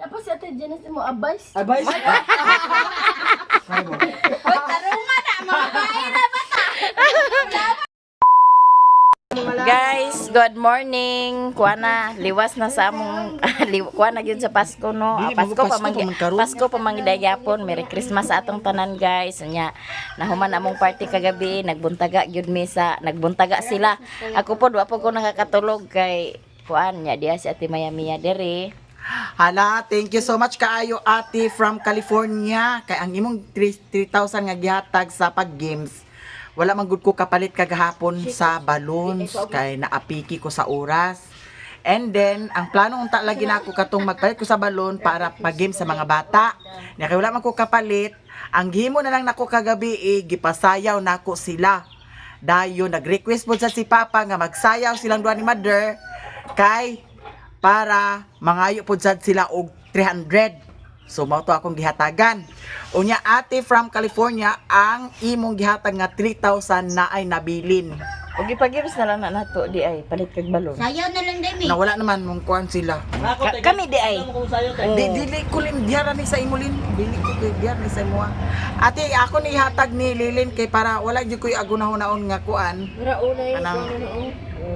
Tapos si Ate Janice mo advice. Advice. Hoy, tarungan na mga babae na bata. Guys, good morning. Kuha na, liwas na sa among kuha na gyud sa Pasko, no. Ah, Dili, Pasko pa Pasko man pa man karon. Pasko pa man gidayapon. Merry Christmas sa atong tanan, guys. Nya, nahuman among party kagabi, nagbuntaga gyud mi sa nagbuntaga sila. Ako pod wa po ko nakakatulog kay kuan nya diya si Ate Maya Mia dere. Hala, thank you so much kaayo, Ate from California. Kay ang imong 3,000 nga gihatag sa pag-games. Wala man gud ko kapalit kagahapon sa balloons kay naapiki ko sa oras. And then, ang plano unta lagi na ako katong magpalit ko sa balloon para pag-game sa mga bata. Nya kay wala man ko kapalit, ang gihimo na lang nako kagabi eh, gipasayaw nako sila. Dayon nag-request po sa si Papa nga magsayaw silang duha ni Mother kay para mangayo pod sad sila og 300. So mao to akong gihatagan. Unya, Ate from California, ang imong gihatag nga 3,000 na ay nabilin. Ug ipa-games na lang na nato di ay palit kag balon. Sayaw na lang dami. Nawala naman mong kuan sila. Kami di ay. Di dili ko lin diara ni sa imo lin. Dili ko kay diara ni sa imo. Ate, ako ni hatag ni Lilin kay para wala jud koy agunahon-naon nga kuan.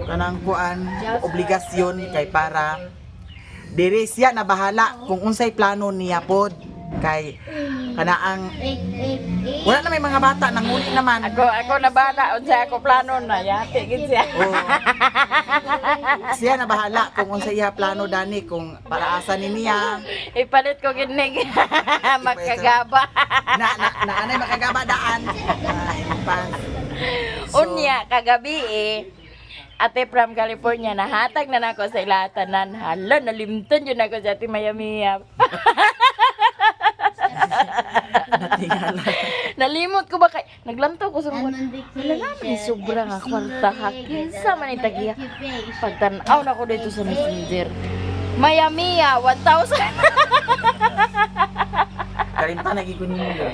Kanang kuan obligasyon kay para diri siya na bahala kung unsay plano niya pod kay kanaang wala na may mga bata nanguli naman. Ako na bala unsa ako plano na yati gid siya. Oh. Siya na bahala kung unsay iya plano dani, kung para asa ni niya. Ipalit ko ginig makagaba. Na na, na anay makagaba daan. Ay, pas. So, Unya kagabi eh Ate from California nahatag na nako sa ila tanan. Hala, nalimtan yun ako sa Ate Mayamia. Natingala. Nalimot ko ba kay naglantaw ko sa mga Hala naman ni sobra nga kwarta ha. Kinsa man ni tagiya. Pagtan-aw na ko dito sa Messenger. Mayamia, 1,000. Kalimtan lagi ko ninyo.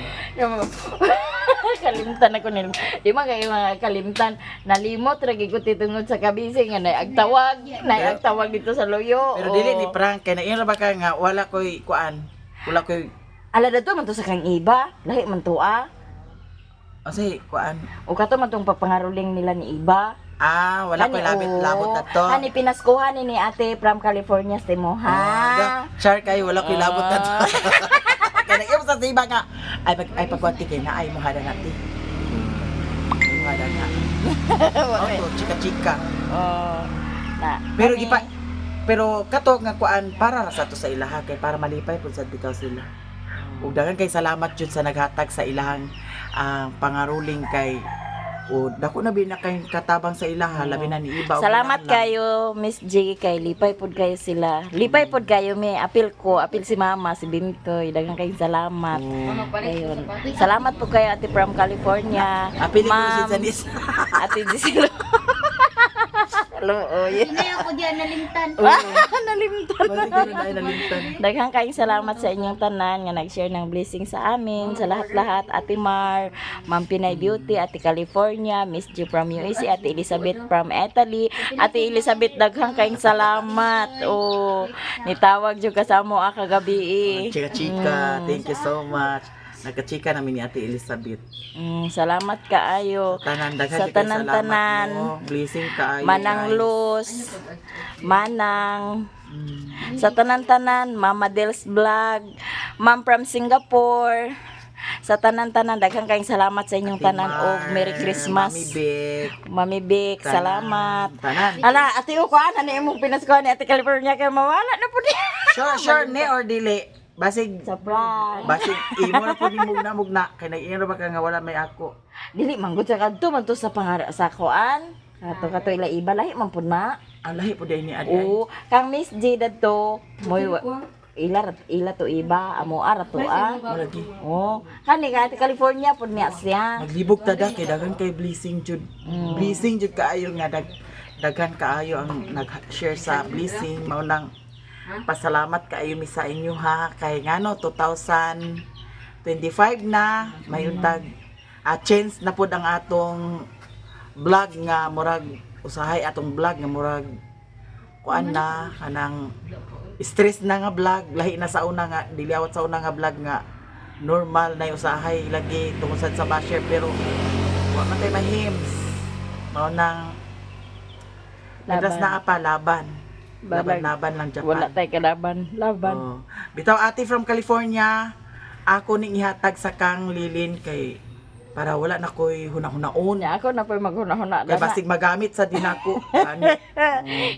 Kalimtan ako nil. Di man kayo mga kalimtan. Nalimot ra gyud ko titungod sa kabisi nga naay agtawag, naay agtawag dito sa luyo. Pero dili ni prank kay naingon ba ka nga wala koy kuan. Wala koy Ala dato man to sa kang iba, lahi man to ah. Unsay kuan? O kato man tong papangaruling nila ni iba. Ah, wala koy Hani, labit oo. labot na to. Hani pinaskuhan ni Ate from California sa mo ha. Ah, char kayo wala koy labot na to. Kay naingon sa iba nga ay pag ay pagkuan kay na ay muhada na ti. Ay muhada na. Auto chika chika. Oh. Na. Pero Hani, gipa pero kato nga kuan para ra sa to sa ilaha kay para malipay pud sad bitaw sila. Ug daghan kay salamat jud sa naghatag sa ilahang pangaruling kay o dako na bi na kay katabang sa ilaha labi na ni iba ug Salamat kinahanglan. kayo, Miss G, kay lipay pod kayo sila. Lipay pod kayo mi, apil ko, apil si Mama, si Bintoy. Daghang kayong salamat. Ayun. Salamat po kayo, Ate from California. Apil ko si Ma'am, Janice. Ate Giselo. Hello, oh, yeah. Hindi ako diyan nalimtan. Nalimtan. Basi ganun ay nalimtan. Daghang kayong salamat sa inyong tanan nga nag-share ng blessing sa amin, sa lahat-lahat. Ate Mar, Ma'am Pinay Beauty, Ate California, Miss G from USA, Ate Elizabeth from Italy. Ate Elizabeth, daghang kayong salamat. Oh, nitawag jud ka sa amo ah, kagabi eh. Chika chika, thank you so much. Nagka-chika namin ni Ate Elizabeth. Salamat kaayo. Tanan daghan Sa jud kay salamat tanan-tanan. mo. Blessing kaayo. Manang guys. Luz, Manang, sa tanan-tanan, Mama Dels Vlog, Ma'am from Singapore, sa tanan-tanan, daghang kayong salamat sa inyong Ate tanan Mar, og Merry Christmas. Mami Vic. Mami Vic, Tanan. salamat. Tanan. Ala, ate ko kuan ano imong pinaskuhan ni Ate California kay mawala na pud niya. Sure, sure ni or dili. Basig Sa prank. basig imo na pud nimog na mugna kay nag-ingon ra ba ka nga wala may ako. Dili manggod sa kadto man to sa pangar sa kuan. Kato kato ila iba lahi man pud na. Ang lahi pud ni adi. ay. Oo, kang Miss G dadto moy ila ila to iba amo ara to ah. Malagi. Oh, kani ka Ate California pud niya siya. Maglibog ta da kay daghan kay blessing jud. Blessing jud kaayo nga daghan kaayo ang nag-share sa blessing mao nang pasalamat kaayo mi sa inyo ha kay ngano 2025 na may untag chance na pud ang atong vlog nga murag usahay atong vlog nga murag kuan na kanang Stress na nga vlog, lahi na sa una nga dili awat sa una nga vlog nga normal na usahay lagi tungod sad sa basher, pero wa man tay mahims. Mao nang Laban. Laban. Na pa laban. Balag. Laban laban lang Japan. Wala tay kalaban. Laban. Oo. Bitaw ate from California, ako ning ihatag sa kang Lilin kay para wala na ko'y huna-hunaon. Nya ako na po'y maghuna-huna Kay na. basig magamit sa dinako. Ani.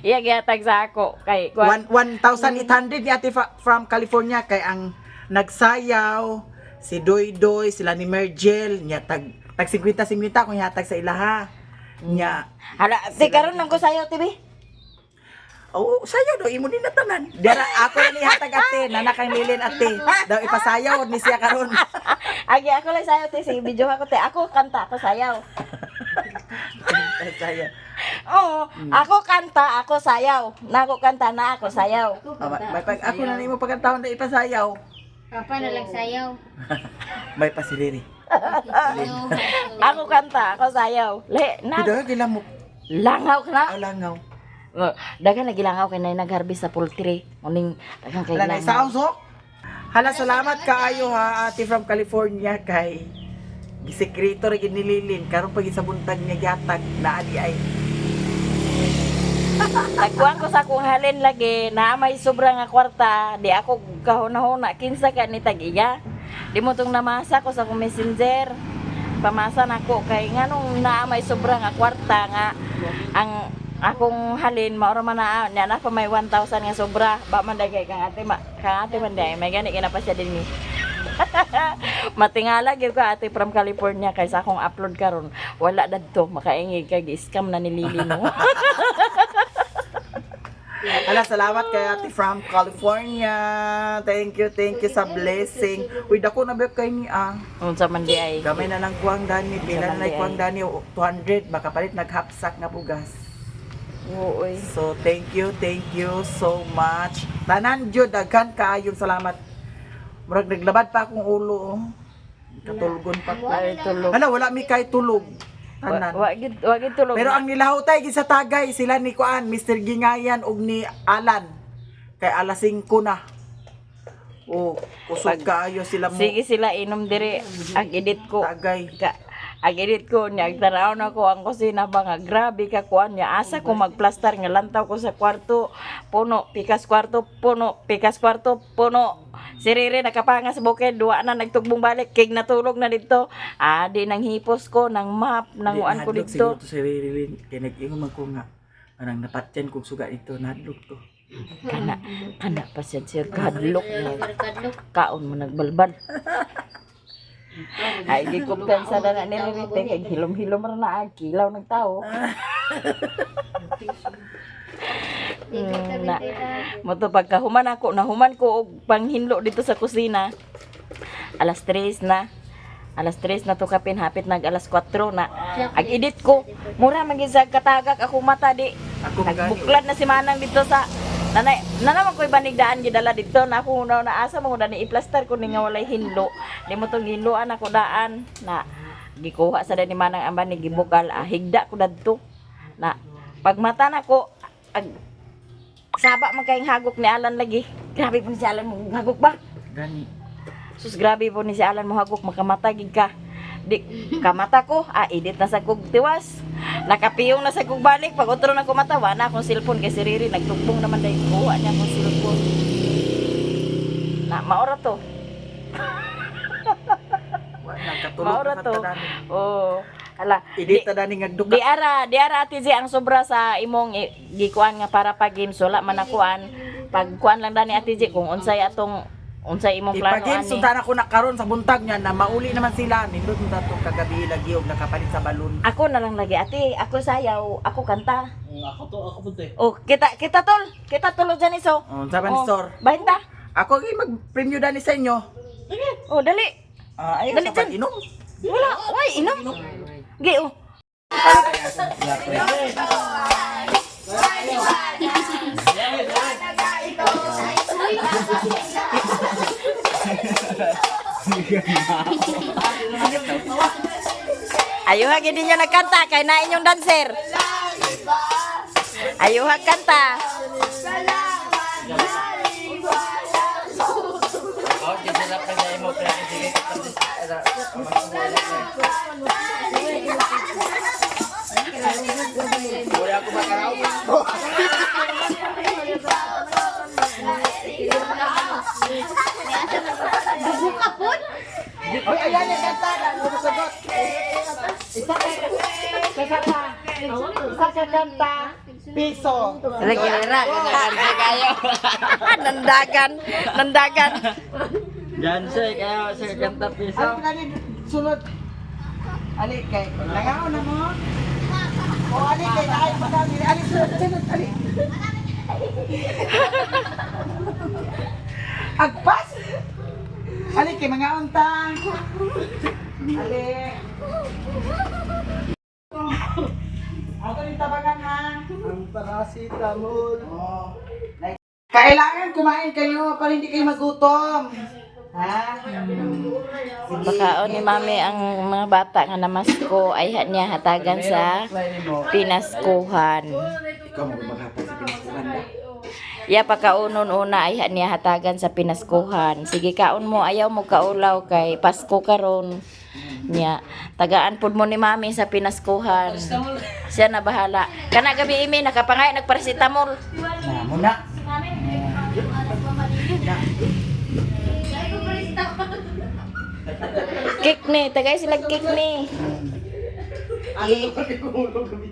Iya gihatag sa ako kay kuan. 1,800 ni ate from California kay ang nagsayaw si Doy Doy, sila ni Mergel, nya tag tag 50 50 kung ihatag sa ilaha. Nya Hala, ti karon nang ko sayo tibi. Oo, sayaw daw imo ni natanan. Dara ako na ni hatag ate, nana kang Lilin ate. Daw ipasayaw ni siya karon. Agi ako lang sayo ti, sige video ako ti. Ako kanta, ako sayaw. Sayaw. Oo, ako kanta, ako sayaw. Nako kanta na ako sayaw. Ah, may pag ako na nimo pagkantahon na ipasayaw. Papa na lang sayaw. May pasiliri. Ako kanta, ako sayaw. Le, na Bidaw gila mo. langaw ka na. Aw langaw. Oh, daghan nagilangaw kay nay nagharvest sa poultry. Uning daghan kay Wala na langaw. isa sok. Hala, salamat kaayo ha ate from California kay gisekreto ra gid ni Lilin karon pag sa buntag niya gihatag na adi ay. Nagkuhan ko sa akong halin lagi na may sobra nga kwarta, di ako kahuna-huna kinsa ka ni tag-iya. Di mo tong namasa ko sa akong messenger. Pamasa nako kay nganong naa may sobra nga kwarta nga ang akong halin maura man na niya na pa may 1,000 nga sobra ba man day kay kang ate ma, kang ate man day may gani kina pa siya din ni. Matingala gyud ka ate from California kay sa akong upload karon wala dadto makaingig kay gi-scam na ni Lily no. Hala, salamat kay ate from California. Thank you sa blessing. Uy, dako na ba kay ni ah. Unsa man di ay. Gamay na lang kuwang dani, pila na lang Gamay kuwang ay. dani, 200 makapalit naghapsak nga bugas. Oo, oy. So, thank you so much. Tanan jud, daghan kaayong salamat. Murag naglabad pa akong ulo. Oh. Katulgon pa ko. Ay tulog. Hala, wala mi kay tulog. Tanan. Wa gid tulog. Pero ang nilahutay gid sa tagay sila ni Kuan, Mr. Gingayan ug ni Alan. Kay alas 5 na. Oh, kusog kaayo sila mo. Sige sila inom diri ang edit ko. Tagay. Ka, ang edit ko niya tanaw na ko ang kusina ba nga grabe ka kuan niya asa ko magplastar nga lantaw ko sa kwarto puno pikas kwarto puno pikas kwarto puno. Si Rere nakapanga sa bukid duwa na nagtugbong balik kig natulog na didto. Ah, di nang hipos ko nang map nang uan ko Nahadlok didto. siguro to si Rilin. Kay nag-ingon man ko nga anang napatyan kog suga dito, nahadlok to. Kana kana pa siya sir kadlok mo. Kadlok. Kaon mo nagbalbal. Ay, di ko pensa na na nilirite. Kay hilom-hilom ra na ang kilaw ng tao. Na. Mo to pagkahuman ako, nahuman ko og panghinlo dito sa kusina. Alas 3 na. Alas 3 na to kapin, hapit nag alas 4 na. Ag edit ko, mura man gid sa katagak ako mata di. Ako gani. Nagbuklad na si Manang dito sa nanay, nanaman ko'y banigdaan gidala dito na ako na naasa mo na ni iplastar ko ni nga walay hinlo. Di mo tong hinloan ako daan na gikuha sa ni Manang ang banig gibukal, ah, higda ko dadto. Na pagmata nako ag saba man kayong hagok ni Alan lagi. Grabe po ni si Alan mo hagok ba? Gani. Sus grabe po ni si Alan mohagok makamata gid ka. Di kamata ko, ah edit na sa kog tiwas. Nakapiyong na sa kog balik pag otro na ko mata wa na akong cellphone kay si Riri nagtugbong naman dahil kuha niya akong cellphone. Na maora to. Wa nagkatulog Maora na to. ka dani. Oh, hala. Edit ta dani nga duka. Di ara Ate Z, ang sobra sa imong gikuan nga para pag games wala man nakuan. Pagkuan lang dani Ate Z kung unsay atong unsay imong plano Ipag-games ani. unta na ko na karon sa buntag niya na mauli naman sila. Nindot unta to kagabi lagi og nakapalit sa balon. Ako na lang lagi ate, ako sayaw, ako kanta. Ako to, ako punta eh. Oh, kita kita tol. Kita tol dyan iso. Oh, unsa man ni Oh, sor? Bahinta. Ako gi mag-premyo dani sa inyo. Oh, dali. Ah, ayaw Dali sa dyan. pag-inom. Wala, why inom? Gi oh. Ayuha gid ninyo nagkanta kay na inyong dancer. Ayuha kanta. Salamat. Dugo ka po. Oy, ayan yung kanta. Sumasagot. Isa ka. Isa ka. Isa ka kanta. Piso. Lagi ra kayo. Nandagan, nandagan. Janse, kaya sa kanta piso. Ano na rin sunod? Ali kay nangaon na mo. O ali kay naay pa kami. Ali sunod sunod ali. Agpas. Ali kay mangaon ta. Ali. Ako ni tabangan ha. Ang paracetamol. Oh. Kailangan kumain kayo para hindi kayo magutom. Ha? Bakaon ni mami ang mga bata nga namasko ay niya hatagan sa pinaskuhan. Ikaw mo maghapon sa pinaskuhan ba? Ya pagkaunon una ay niya hatagan sa pinaskuhan. Sige kaon mo, ayaw mo kaulaw kay Pasko karon. Nya, tagaan pud mo ni mami sa pinaskuhan. Siya na bahala. Kana gabi imi nakapangay nagparacetamol. Na, muna. Cake ni, tagay sila cake ni.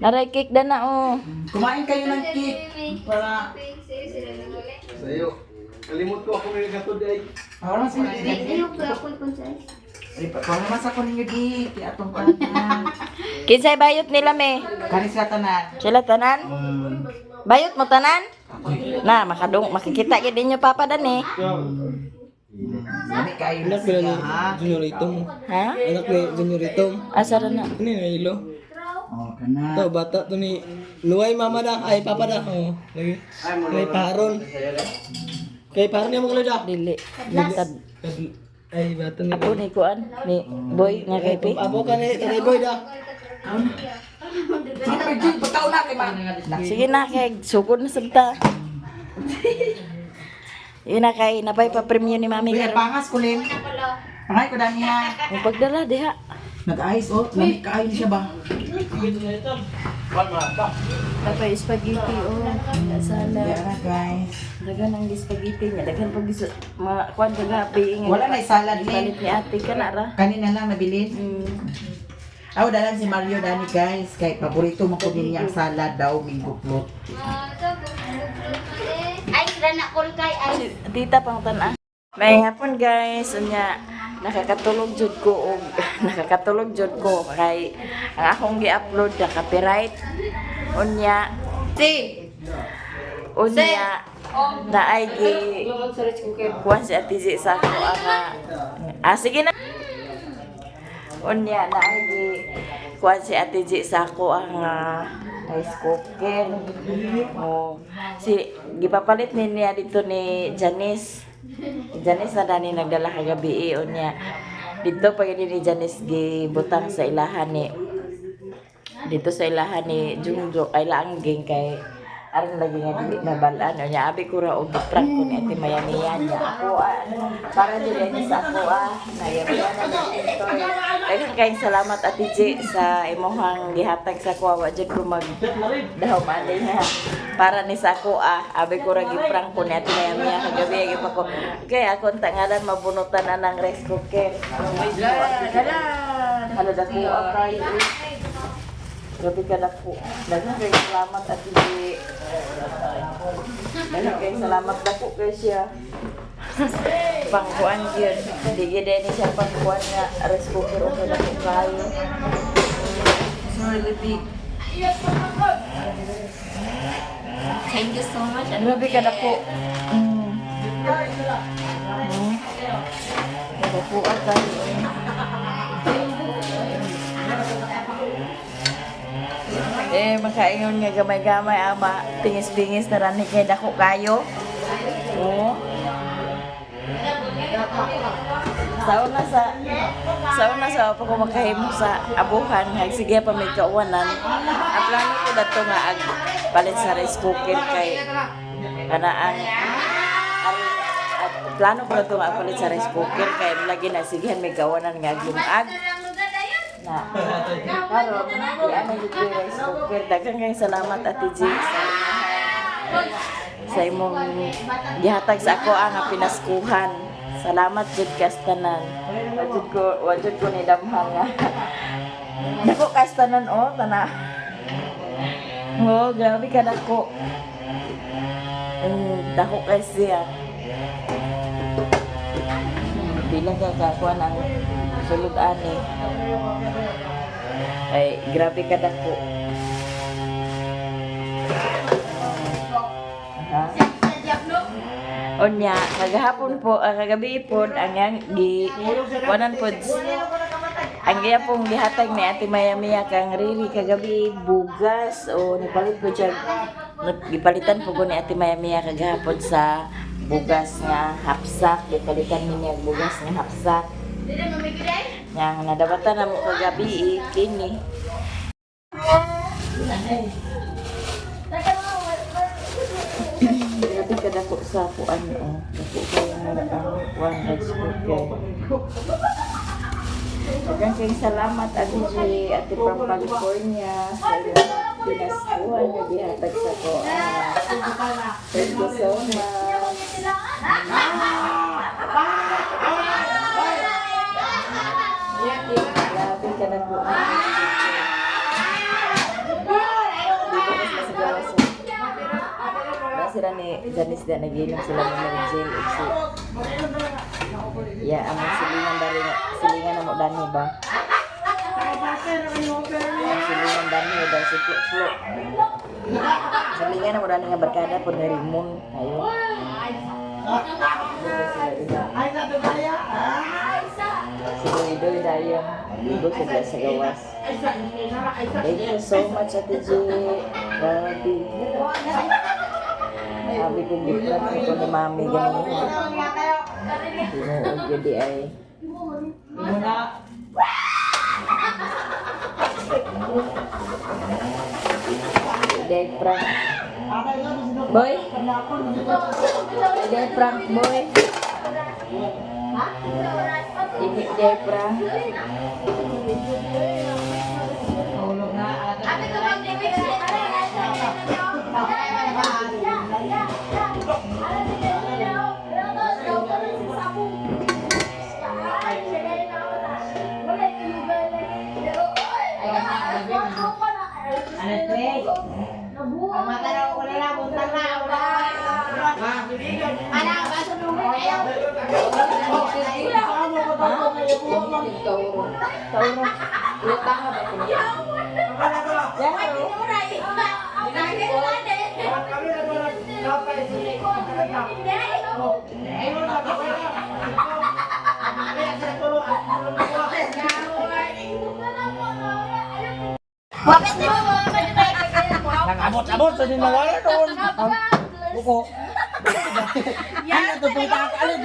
Naray cake da na oh. Kumain kayo ng cake para Sa'yo. Kalimot ko ako may katod ay. para mas Ayok ko ako kung sa. Ay, para mas ako ninyo di kay atong tanan. Kinsay bayot nila me? Kani sila tanan. Sila tanan? Bayot mo tanan? Na makadung makikita gid ninyo papa dan eh. Lami kayo na siya, ha? Junior Itong. Ha? Anak ni Junior Itong. Asa ra na? Ano yung ilo? Oh, kana. Ito, bata to ni Luway mama da, ay papa da. Oh, lagi. Kay paron. Kay paron niya mga da. Dili. Tad Ay, bata ni. apo ni kuan ni boy nga kay pi. Apo ka ni Tatay Boy da. Sige, Virgin, pagkaon na kay ma. Sige na kay sugod na sabta. Yun na kay napay pa premyo ni mami Uy, karon. pangas kulin. Pangay ko dani ha. Ang pagdala diha. Nag-ice oh, lami kaayo ni siya ba? Napay spaghetti oh. Salad. Yeah, na, guys. Daghan ang spaghetti niya, daghan pag gisu ma kuan kagabi nga. Wala na salad ni. Palit ni ate kana ra. Kanina lang nabilin. Mm. Aw, dalan si Mario dani guys kay paborito mo ko niya ang salad daw minggo plot. Ay, sila na call kay ay. Tita pang tan-ah. May hapon guys, unya nakakatulog jud ko og nakakatulog jud ko kay ang akong gi-upload na copyright. Unya Si. unya na ay gi kuan si Ate Zi sa ako ang ah, sige na. Unya na ay gi kuan si Ate Zi sa ako ang rice cooker. Oh, si gipapalit ni niya dito ni Janice. Janice na dani nagdala kagabi eh, unya. Dito pa gini ni Janice gibutang sa ilahan ni dito sa ilahan ni Jungjo ay laangging kay aron lagi nga dili mabalaan unya abi ko ra og prank ko ni Ate Mayamiya niya ako ah, para jud ni sa ako ah nayamiya na dito. Daghang kayong salamat Ate J sa imong gihatag sa ako wa jud ko mag dahom ani ha para ni sa ako ah abi ko ra giprank ko ni Ate Mayamiya kagabi gi pa ko kay akong tangalan mabunutan na ng rice cooker. Hala dako ah, kayo eh. Grabe ka na po. Daghang kayong salamat at hindi. Daghang kayong salamat na po kay siya. Pangkuan yun. Hindi yun din siya pangkuan nga. Rice cooker okay na po kayo. Sorry, big. Thank you so much. Grabe ka na po. Mm. Grabe po tayo. Eh, makaingon nga gamay-gamay ama. Tingis-bingis na rani kay dako kayo. Oo. Sa una sa pa ko makahimo sa abuhan nga sige pa may kauwanan. Ang plano ko dato nga ag palit sa rice cooker kay kana ang at plano ko dato nga palit sa rice cooker kay lagi na sigihan may kauwanan nga aglumag na karon di ana gyud ko rice cooker. Daghang kayong salamat Ate G sa inyong Sa imong gihatag sa ako ang nga pinaskuhan. Salamat jud kastanan. Wajud ko ni damhang nga. Dako kastanan oh, tana. Oh, grabe ka dako. Dako kay siya. Pila ka kakuha ng sulod ani. Ay, grabe ka dako. Ha? Onya, kagahapon po, kagabi po, ang yang gi, wanan po, ang iya pong gihatag ni Ate Maya Mia kang Riri kagabi bugas o nipalit po siya, gipalitan po ko ni Ate Maya Mia kagahapon sa bugas nga hapsak, gipalitan ni niya bugas nga hapsak. Yang nadabatan na mo kagabi, eh, kini. Grabe ka dako sa kuan oh. Dako kayo nga ang kuan rice cooker. Daghang kayong salamat Ate G, Ate from California sa iyong pinaskuhan nga gihatag sa kuan. Thank you so much. Grabe ka dako. Dito mas masagawa sa Wala sila ni Janice na nagiinom sila ng mga gel ug si Ya, among silingan dari silingan na mo dani ba? Ang silingan dani daw si Flo Flo. Silingan na mo dani nga barkada po ni Rimon ayo. Si Doy Doy dayon. Igo sila sa gawas. Thank you so much, Ate G. Grabe. Sabi ko, giplan ko ni Mami ganun. Tinuod yun di ay. Dead prank. Boy? Dead prank, boy. Dead prank. Tauro. Lutang ba ko niya? Abot-abot sa dinawala doon. Buko. Ay, ito po alin.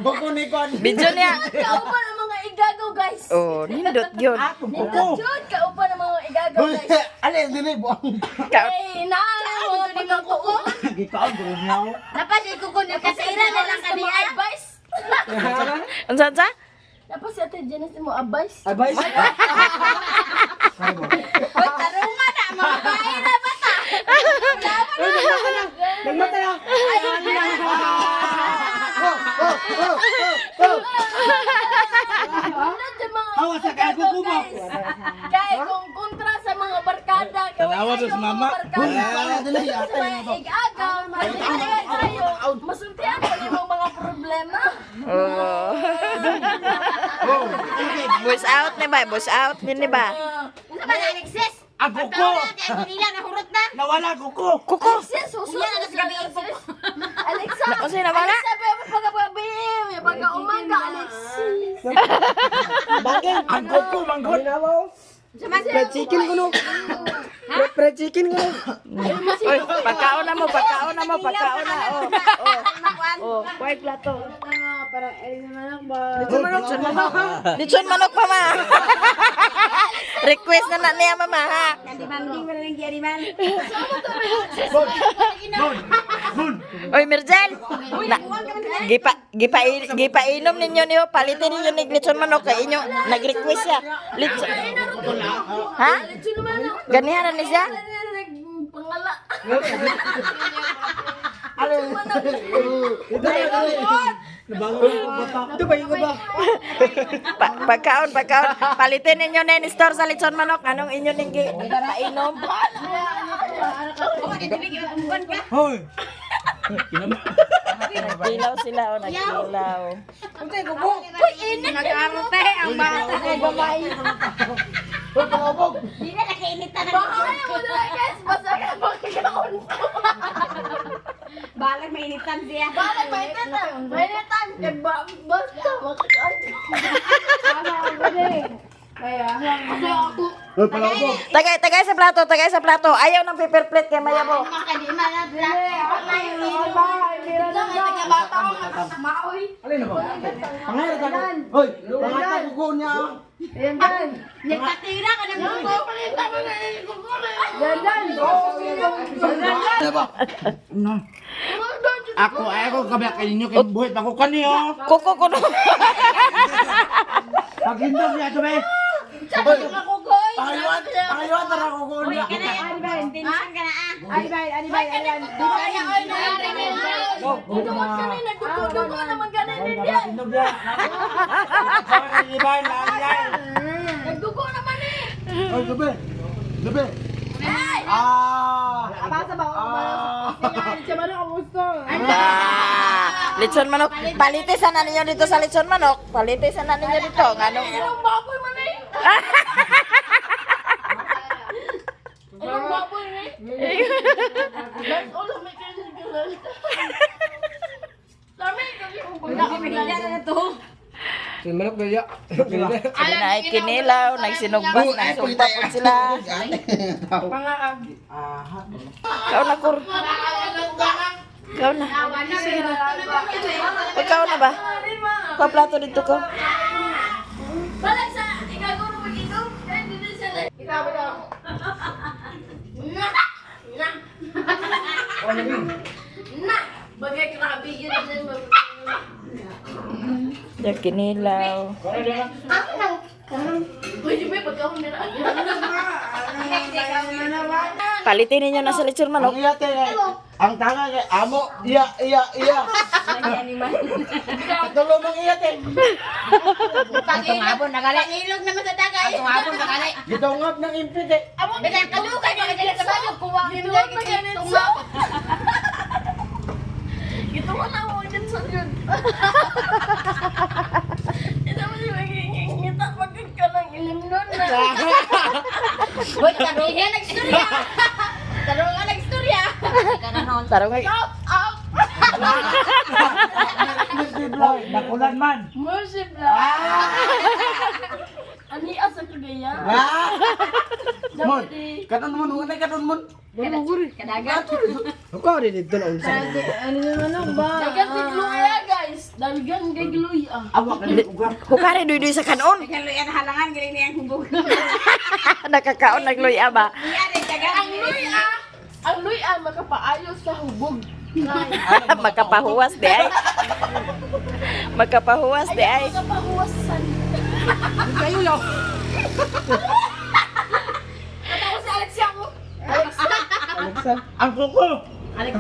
Buko ni Kon. Video niya. Kauban ang mga igagaw, guys. Oh, nindot yun. Buko. Jud, kauban ang mga igagaw, guys. Alin, dili buang. Ay, naan ang mga pagkakuko. Gikaon ko niya. Napasay ko kun kasira na lang Sa mga kaniya. advice. Unsa unsa? Tapos si Ate Janice mo advice. Advice. Hoy, tarungan na mga bae na bata. Nagmata na. Nindot yung mga Hawa sa kay igagaw, kuko mo. guys. Kay kung kontra sa mga barkada, kay Tanawa wala sa yung mga mama. barkada. Dili. Sa mga igagaw, magkaya tayo, masultian pa yung mga problema. Oh. Voice out ni ba? Voice out ni ba? Unsa ba na Alexis? Ang kuko! Kay nila nahurot na. Nawala kuko! Kuko. Alexis, susunod Unya na sa gabi Alexis. Alexa, Na, unsay nawala? Alexa, pero pagkagabi, pagka umaga, Alexis. Bakit? Ang kuko, manggod! Fried chicken ko no. Fried chicken ko no. Oy, pagkaon na mo, pagkaon na mo, pagkaon na. Oh, oh. Oh, white plato. Lechon manok, lechon manok. Lechon manok, mama. Request na na niya, mama, ha? Oy, Mirjel. Na, gipa gipa gipainom ninyo niyo, palitin ninyo ni lechon manok kay inyo nag-request siya. Lechon. Ha? Lechon manok. Ganihan na ni siya? Mangala. Ito ba yung ba? Pagkaon, pagkaon. Palitin ninyo na in store sa lechon manok. Anong inyo ning painom? Hoy! Nagkilaw sila o nagkilaw. Nag-arte ang bata. Hoy, pangabog. Di na nakainitan na. Bahala mo na guys, basta ka makikaon ko. Balag mainitan siya. Bahala mainitan. Mainitan kay ba basta makikaon ko. Kasi ako Hoy, palabog! Tagay, tagay sa plato, tagay sa plato. Ayaw ng paper plate kay Mayabo. Alin na ba? Pangayaw ta ko. Hoy, pangatag ko niya. Nagkatira ka ng buko. Ano ba? Ako, ay ako kabi kay ninyo kay buhit ako kaniyo. Kuko kuno. Paghindog niya to be. Pangayuan, pangayuan tara ko ko niya. Tension ka na ah. Dudugot ka na, nagdudugo naman ganin din yan. Paghindog niya. Ibay lang yan. Nagdugo naman eh. Hoy, gabi. Gabi. Ah. Ah, lechon manok. Palitisan na ninyo dito sa lechon manok. Palitisan na ninyo dito. Nganong Anong baboy man eh? Anong baboy eh? Guys, all of my kids Lami, Wala na to. Manok ba ya? na kinilaw, nagsinugbas, nagsugba po sila. Ikaw na, kur. Ikaw na. Sige na. Ikaw na ba? Kuha plato dito ko. Balik sa ikaw na mag-inom. Eh, dito siya. Ikaw ba Na! Na! Na! Bagay grabe yun. Yung kinilaw. Pwede ba pagkaon nila? Palitin ninyo na sa lechon manok. Ang iya te, ang tanga kay amo, iya iya iya. Katulo mang iya te. Pangilog Pangilog naman sa tagay. Gitungap ng impit eh. Bilang kalugay na ka sa bagyo. Kuha ka Ginawa pa ganun sa... Ito ko na ako dyan sa yun. Ito mo siya magiging ngita pagkat ka ng ilim nun na. Hoy, tarong nga nagstorya. Tarong nga nagstorya. Tarong nga. Out! Out! Hoy, nakulan man. Mercy lang. Ani asa kagaya? Ah! Mon, Dapat eh. kanon mon, unay kanon mon. Kadagan. Ako rin dito na unsa. Dagan si Gluya guys. Dagan kay Gluya. Awak na uga. Hukari duy-duy sa kanon. Kaluyan halangan galing niyang hubog. Nakakaon nagluya ba? Iya rin dagan. Ang luya, ang luya makapaayos sa hubog. Makapahuwas di ay. Makapahuwas di ay. Makapahuwasan. Kayo lang. Katawa si Alexia ko. Alexa. Ang kuko. Hoy,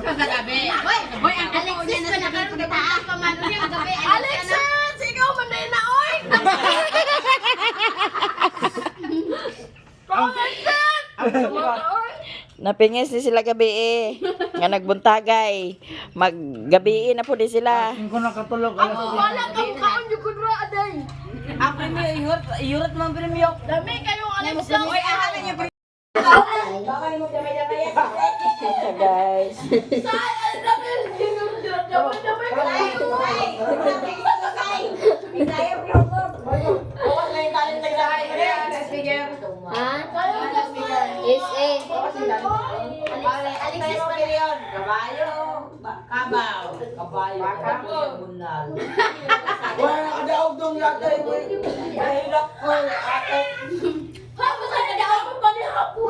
hoy ang Alexis pa na karon taas pa man niya gabi. Alexis, ikaw man na na oy. Napingis ni sila gabi eh. Nga nagbuntagay. Maggabi na po di sila. Hindi ko nakatulog. Alas Ako wala kang kaon yung kudra aday. Ang premio, ihurot man premio. Dami kayong Alexia. Hoy, ahalan niya Ito guys. Alexis pa Wala na kadaog dong yatay. Nahilak ko ate. Hindi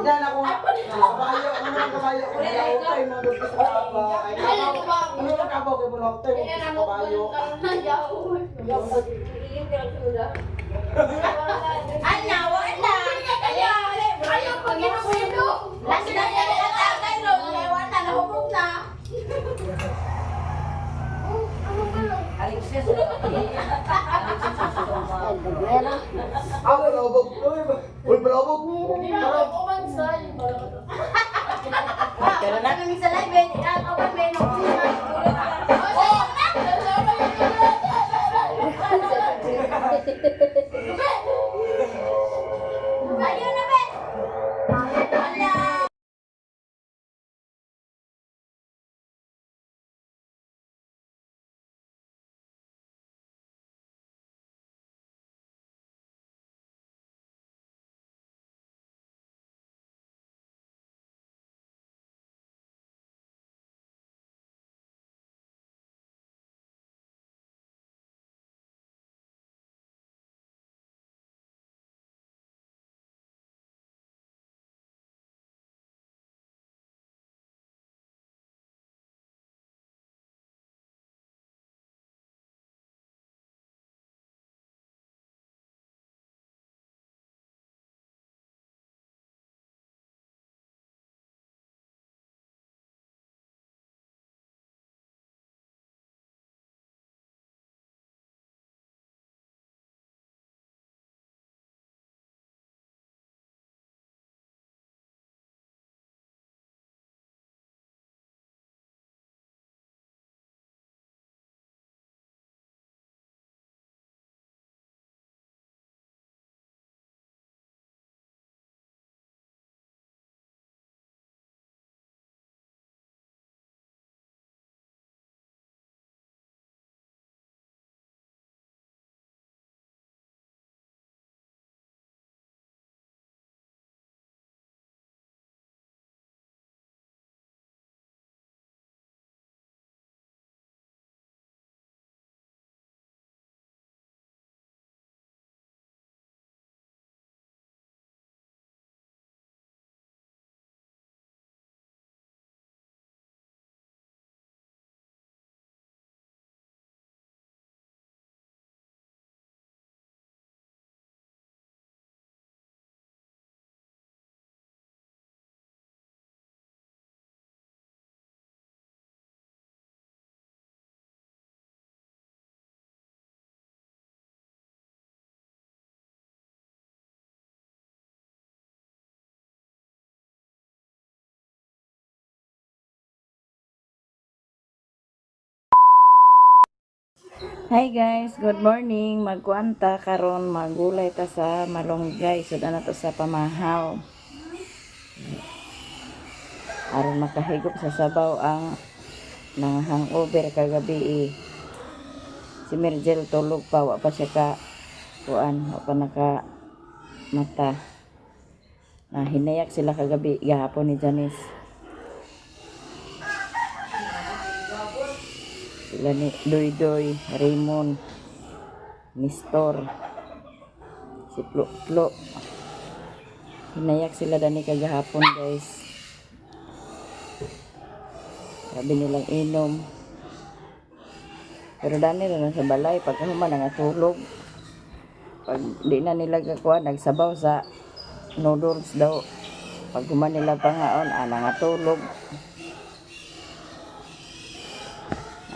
na ko. Kabayo, ano ang kabayo ko nadaog tayo mga dugto sa kabaw. Ay, kabaw. Ano ang kabaw kay bunok tayo sa kabayo. Ana, wala. Ayaw pag inom-inom. Last na niya na. Oh, ano ba lang? Ah, palabog. Uy, palabog. Ako man sa. Pero na. Kami sa live, eh. Ah, ako ba, eh, Oh, Ayun na, be. Wala. Hi guys, good morning. Magkuanta karon magulay ta sa malunggay. Sudan na to sa pamahaw. Aron makahigop sa sabaw ang nang hangover kagabi eh. Si Mergel tulog pa, wa pa siya ka kuan, wa pa naka mata. Na hinayak sila kagabi gahapon ni Janice. Sila ni Doy Doy, Raymond, Nestor, si Plo Plo. Hinayak sila dani kagahapon, guys. Sabi nilang inom. Pero dani na lang sa balay, pagka human nangatulog. Pag di na nila gakuha, nagsabaw sa noodles daw. Pag human nila pangaon, ah, nangatulog.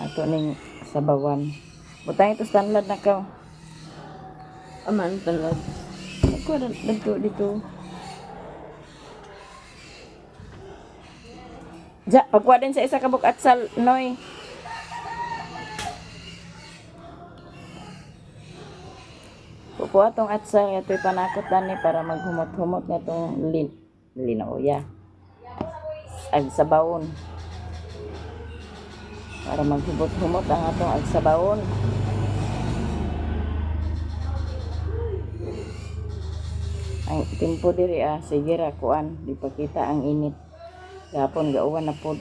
Ato ning sabawan. Butang ito standard na ka. Aman talad. Ako dito dito. Ja, pagkuha din sa isa ka buk atsal, Noy. Kukuha tong atsal ito'y panakot dani para maghumot-humot na itong linauya. Agsabawon. Para maghumot-humot ang atong agsabawon. Ang timpo diri ah, sige ra kuan, di pa kita ang init. Gapon gauwan na pod.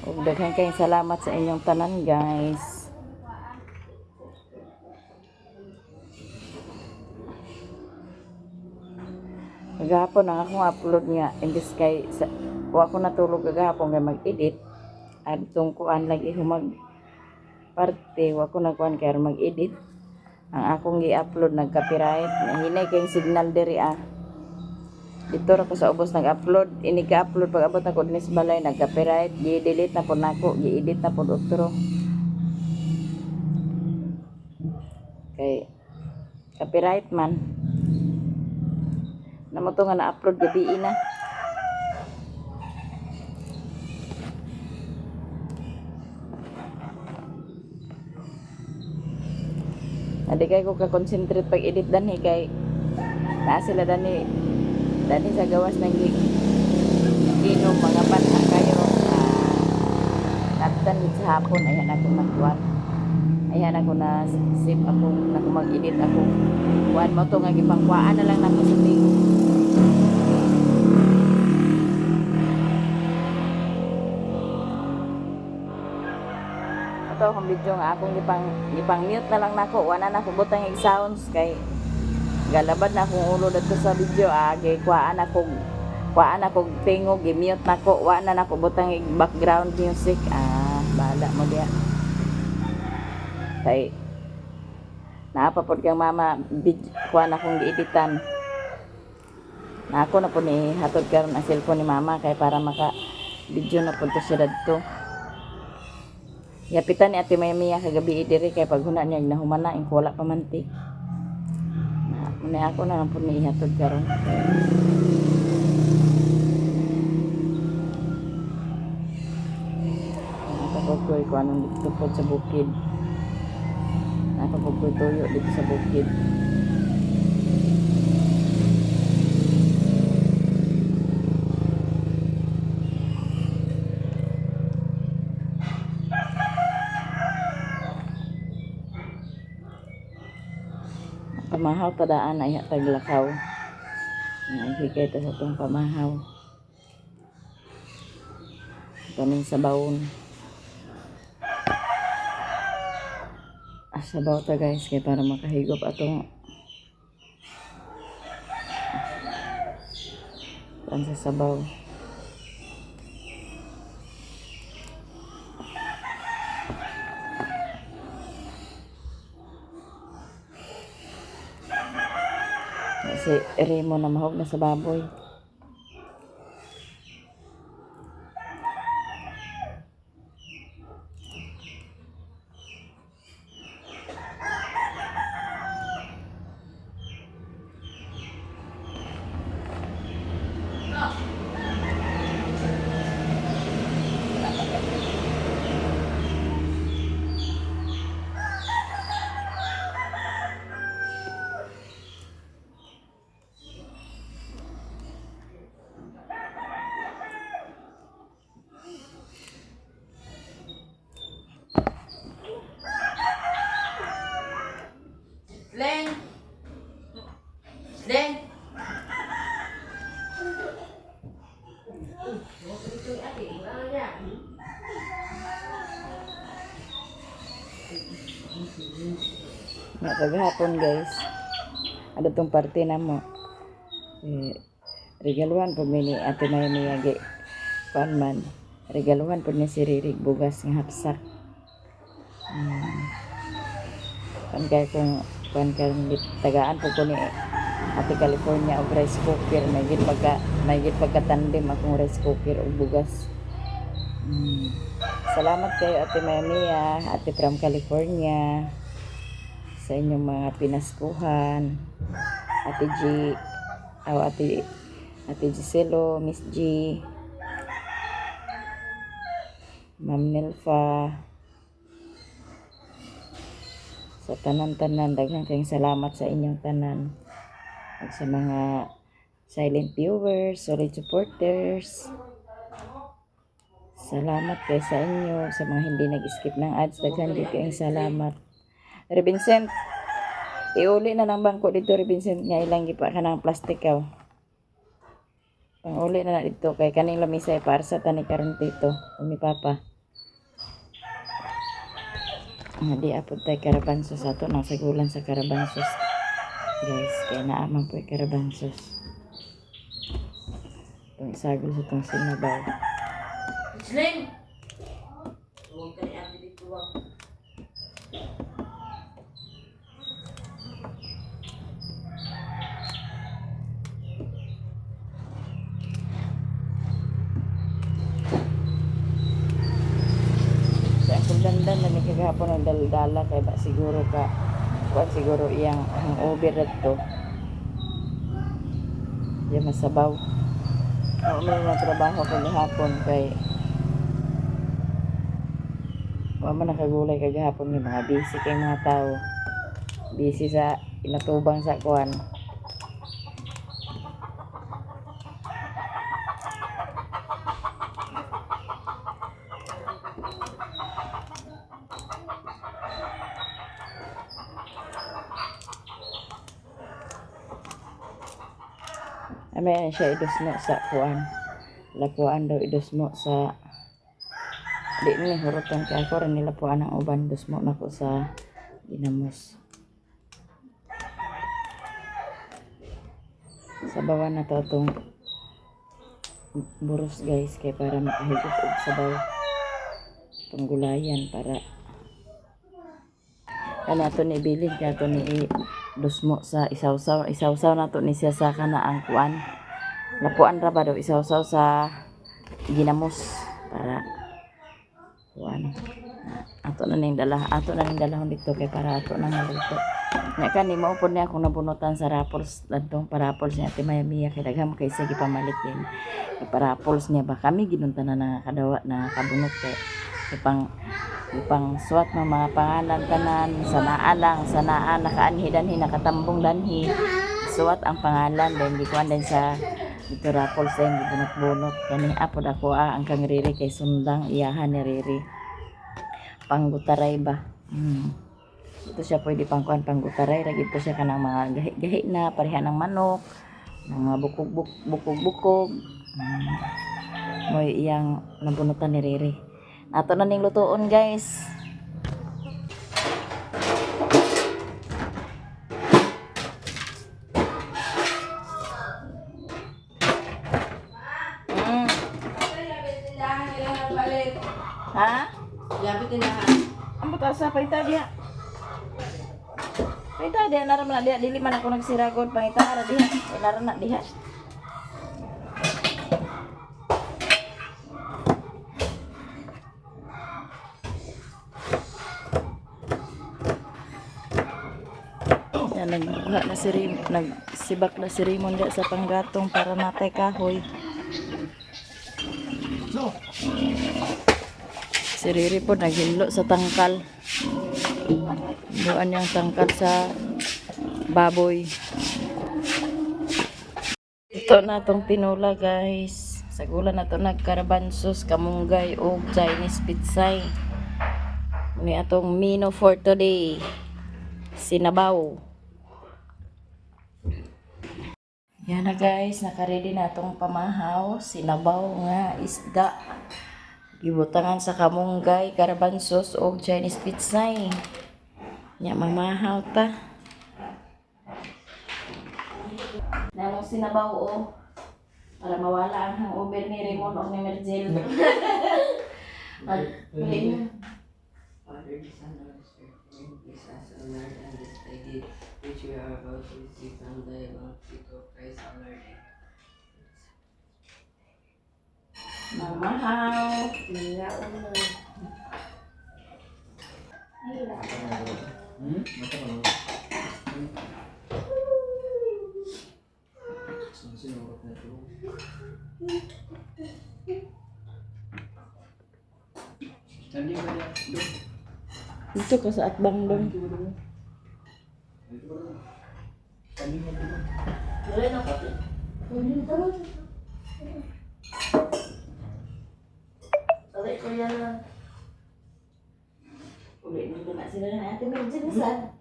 Ug daghan kayong salamat sa inyong tanan, guys. Kagahapon ang akong upload nga imbes kay sa, wa ko natulog kagahapon kay mag-edit adtong kuan lagi humag parte wa ko nagkuan kay aron mag-edit ang akong gi-upload nag-copyright nahinay kayong signal diri ah. Dito ra ko sa ubos nag-upload. Ini ka-upload pag abot nako dinhi sa balay nag-copyright, gi-delete na pod nako, gi-edit na pod otro. Kay copyright man. Namo to nga na-upload gabi na. Adi kay ko ka-concentrate pag edit danhi kay naa sila danhi danhi sa gawas ng ginom mga bata kayo. Nagtan gid sa hapon ayan ako nagkuan. Ayan ako na save ako nako mag-edit ako. Kuan mo to nga gipangkuaan na lang nako sa tingog. Ato akong video nga akong gipang gipang mute na lang nako wala na ako butang og sounds kay galabad na akong ulo dadto sa video, ah, kay kuaan ako tingog, gi-mute nako, wala na nako butang og background music, ah, bahala mo diya kay naa pa pod kang mama video kuan akong gieditan na ako na po ni hatod karon ang cellphone ni mama kay para maka video na pod to siya dadto. Yapitan ni Ate Maya kagabi diri kay paghuna niya nahumana ing wala pa man ti. Na, muna ako na lang po ni ihatod karon. Nakapagkoy ko anong dito po sa bukid. Nakapagkoy tuyo dito sa bukid. Pamahaw padaan ay taglakaw. Nagigay ta sa tong pamahaw. Kaming sabawon. Ah, sabaw ta guys kay para makahigop atong kuan sa sabaw. Si Remo na mahog na sa baboy. Len! Len! Nga kagahapon guys. Ano tong parte na mo. Eh, regaluhan po mi ni Ate Maya Miyagi. Kuan man. Regaluhan po ni si Ririg bugas nga hapsak. Kuan kay kung kuan kay tagaan po ko ni Ate California og rice cooker may gid pagka tandem akong rice cooker og bugas. Salamat kayo Ate Maya Mia, Ate from California, sa inyong mga pinaskuhan. Ate G, aw Ate Ate Giselo, Miss G, Ma'am Nelfa, sa tanan-tanan, daghan kayong salamat sa inyong tanan. At sa mga silent viewers, solid supporters. Salamat kay sa inyo, sa mga hindi nag-skip ng ads, daghan din kayong salamat. Re Vincent, iuli na ng bangko dito, Re Vincent, nga ilang gipa ka ng plastic aw. Panguli na na dito kay kaning lamisa ay para sa tani karon tito o ni papa. Nga di apod tay karabansos ato nang sagulan sa karabansos. Guys, kay naa man po'y karabansos. Itong isagol sa itong sinabaw. Slim! Huwag ka ni ate dito ah. Gisundan na ni kagahapon ang daldala kay ba siguro ka kuan siguro iyang hangover to. Di masabaw. Oo, may mga trabaho ko gahapon kay wa man nakagulay kagahapon, may mga busy kay mga tao. Busy sa inatubang sa kuan. Ay, may siya idosmo sa kuan. Lapuan daw idosmo sa di ni hurutan kay ako rin nilapuan ang uban dosmo nako sa ginamos. Sabawan na to atong buros guys kay para makahigop og sabaw. Itong gulayan para kana ato ni ibilin kaya ato ni dosmo sa isawsaw isawsaw na to ni siya sa kana ang kuan lapuan ra ba daw isawsaw sa ginamos para kuan ato na ning dala ato na ning dalahon dito kay para ato na maluto nya kani mao pod ni akong nabunutan sa raffles adtong parapols niya Ate Maya Mia kay daghan kay siya gipamalit din. Kay parapols niya ba kami ginunta na nakakadawa na kabunot kay ipang ipang suwat ng mga pangalan tanan sa naa lang sa naa nakaanhi danhi nakatambong danhi suwat ang pangalan then gikuan din sa dito raffles din gibunot-bunot kani apod ako ah, ang kang Riri kay sundang iyahan ni Riri panggutaray ba. Ito siya pwede pang kuan panggutaray ra gito siya kanang mga gahi-gahi na pareha ng manok ng mga bukog-bukog. Mo'y iyang nabunutan ni Riri. Ato na ning lutuon guys. Ha? Lapit tindahan. Ang buta sa pangita diha. Pangita diha nara man na diha dili man ako nagsiragod pangita ra diha. Ay, nara na diha. Yan, nagkuha na si Rim, nagsibak na si Raymond diha sa panggatong para natay kahoy. Si Riri po naghilo sa tangkal. Doon yung tangkal sa baboy. Ito na tong tinula guys. Sa gula na to nagkarabansos, kamunggay og Chinese pitsay. Ni atong menu for today. Sinabaw. Yan na guys, nakaready na atong pamahaw. Sinabaw nga isda. Gibutangan sa kamunggay, karabansos og Chinese pitsay. Nya mamahaw ta. Namong sinabaw o para mawala ang hangover ni Raymond o ni Mergel. Mag Father, the Son, and Holy Spirit, amen. Bless us, O Lord, and this thy gift, which we are about to receive from thy bounty through Christ our Lord. Amen. Mamahaw. Dito ka sa atbang dong. Aray ko yan lang. Uli nito na sila na Ate Mergel sa.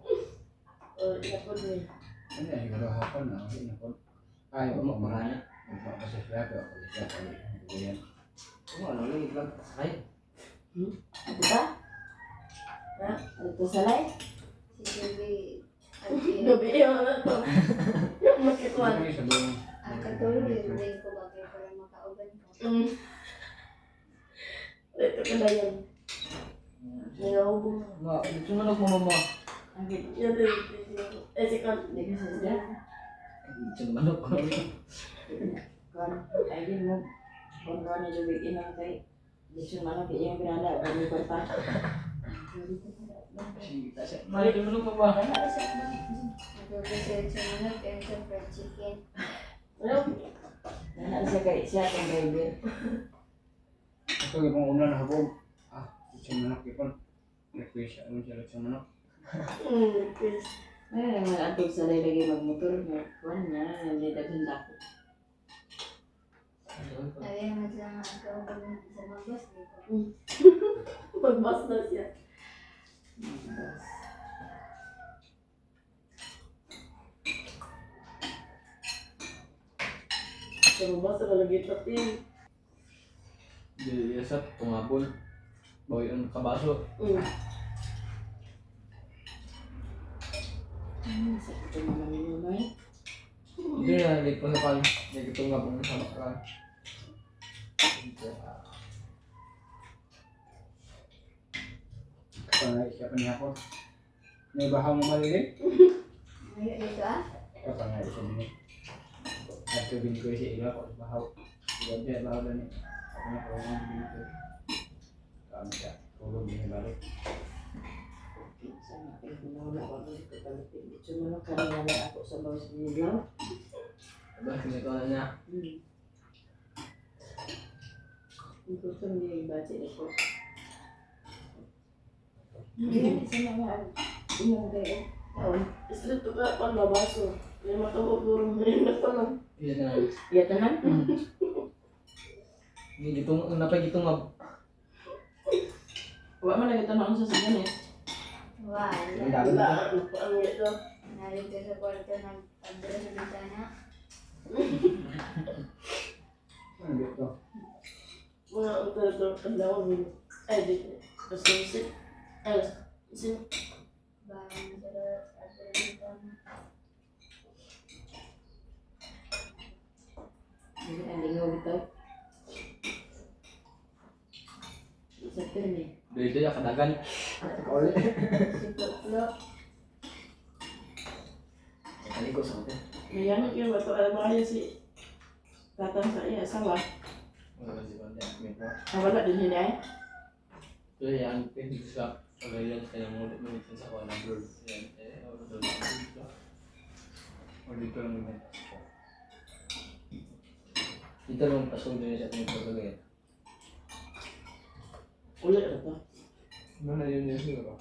Oh, napod ni. Ano ay garo hapon na okay na po. Ay, mo marami. Magpapasya ko ako siya ko. Ganyan. Ano, ano, itlog, sakay. Ito ba? Ha? Ito sa lay? Si Gabi. Gabi yung ano to. Yung makikuan. Ang katulog yung day ko ba kaya para makauban ko. Dito ka na yan. Nangahubong. Ma, dito na lang mo, mama. Yan din. Eh, si Con. Hindi ko siya. Dito na manok ko. Kon, ay din mo. Kung doon na jubig inang kay Lechon manok iyang binala, bali ko pa. Malulog pa ba? Nagpapasayad sa manok and sa fried chicken. Nana siya kay siya akong driver. Ito yung una na habog. Ah, sa manok ipon. Request siya. Ano siya sa manok? Ay, naman atog sa lagi magmotor nga kuan niya, hindi daghan dako. Sabi naman sa mga ikaw sa magbas dito. Magbas na siya. Sa magbas na lagi tapin. Di sa tungabol. Bawi ang kabaso. Sa ito naman ninyo, Noy. Hindi na late pa sa pan. Hindi ko tungabol sa bakla. Kapangay siya pa niya ako. May bahaw mo malilit? Ngayon dito ah. Kapangay siya niya. At tubig ko siya ila ko bahaw. Iba siya bahaw na niya. Ako na ko ang bini ko. Kaan siya. Tulog niya balik. Sa mga pinagmula ko dito palitin. Ito mo lang kanina lang ako sa bawas nilaw. Ba, sinito na niya. Gusto niya yung bati ko. Hindi sa mga inyong gayo. Taon. Islit to ka pan babaso. May matubo puro may matubo. Iya na. Iya tanan? Hindi gitong napay gitungab. Wa man lagi tanon sa sige ni. Wala. Ang dami na. Ang ito. Narito sa kwarto nag-abra sa bintana. Ano dito? Mga ang talaga ang mo. Ay, di. Basta Ay, sin. Barang sa abra sa bintana. Hindi ang lingaw bitaw. Sa pirmi. Dito ya kadagan. Kauli. Si Ploplo. Kaliko sa ko. May ganit yun ba ito? Alam mo kaya si tatang sa iya asawa. Wala si Banda. May pa. Ah, wala din yun eh. Pero yan, pwede sa Pagayan kaya mo ulit mo sa kuha ng bird. Yan, eh, o, dito. O dito lang naman. Dito lang pasundo niya sa ating pagkagayan. Uli na to. Ano na yun yun siguro?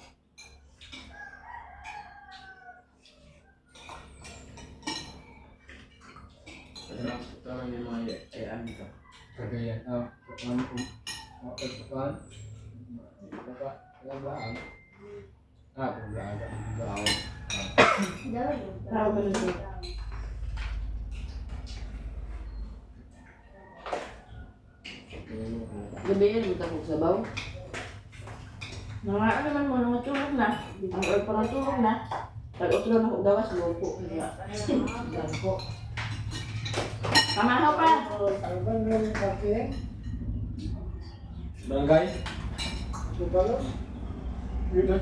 Parang yung mga ayaan dito. Kagayan. Ah, ano kung mapagpapan? Baka, alam ba ang? Ah, kung laan ang baon. Daw. Tao ba na siya? Gabi yun, bitang sabaw. Mga ano naman mo, nangatulog na. Ang oil pa natulog na. Pag-utro na ko gawas, lupo. Kaya, Dagko. Pamahaw pa! Barangay? Yun na.